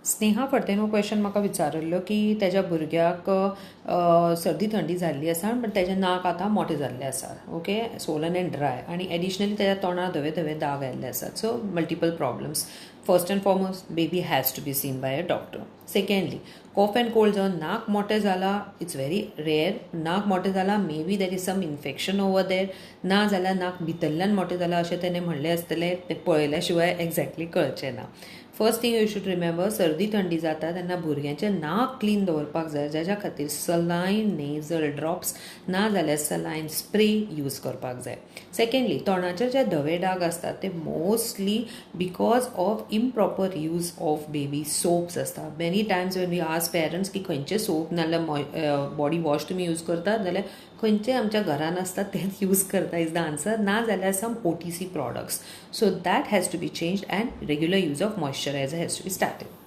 स्नेहा फडतेन हो क्वेश्चन म्हाका विचारिल्लो की तेज्या भुरग्याक सर्दी थंडी जाल्ली आसा, बट तेजें नाक आतां मोटें जाल्लें आसा, ओके, स्वोलन एंड ड्राय, आनी एडिशनली तेज्या तोंडार धवे धवे दाग आयिल्ले आसात. So multiple problems. First and foremost, baby has to be seen by a doctor. Secondly, cough and cold जावन नाक मोटें जाला, it's very rare. नाक मोटें जाला, maybe there is some infection over there, ना जाल्यार नाक भितरल्यान मोटें जालां अशें तेणें म्हणलें आसतलें, तें पळयल्या शिवाय एग्जॅक्टली कळचें ना. First thing you should remember, सर्दी थंडी जाता तेन्ना भुरग्यांचें नाक क्लीन दवरपाक जाय, जाच्या खातीर सलायन नेजल ड्रॉप्स ना जाल्यार सलायन स्प्रे यूज करपाक जाय. सेकेंडली, तोंडाचेर जे धवे डाग आसतात ते mostly because of improper use of baby soaps आसता. Many times when we ask parents की खंयचे सोप नाजाल्यार बॉडी वॉश तुमी यूज करतात, जाल्यार खंयचे आमच्या घरान आसता तेच यूज करता is the answer, ना जाल्यार some OTC products. So that has to be change and regular use of moisturizer has to be started.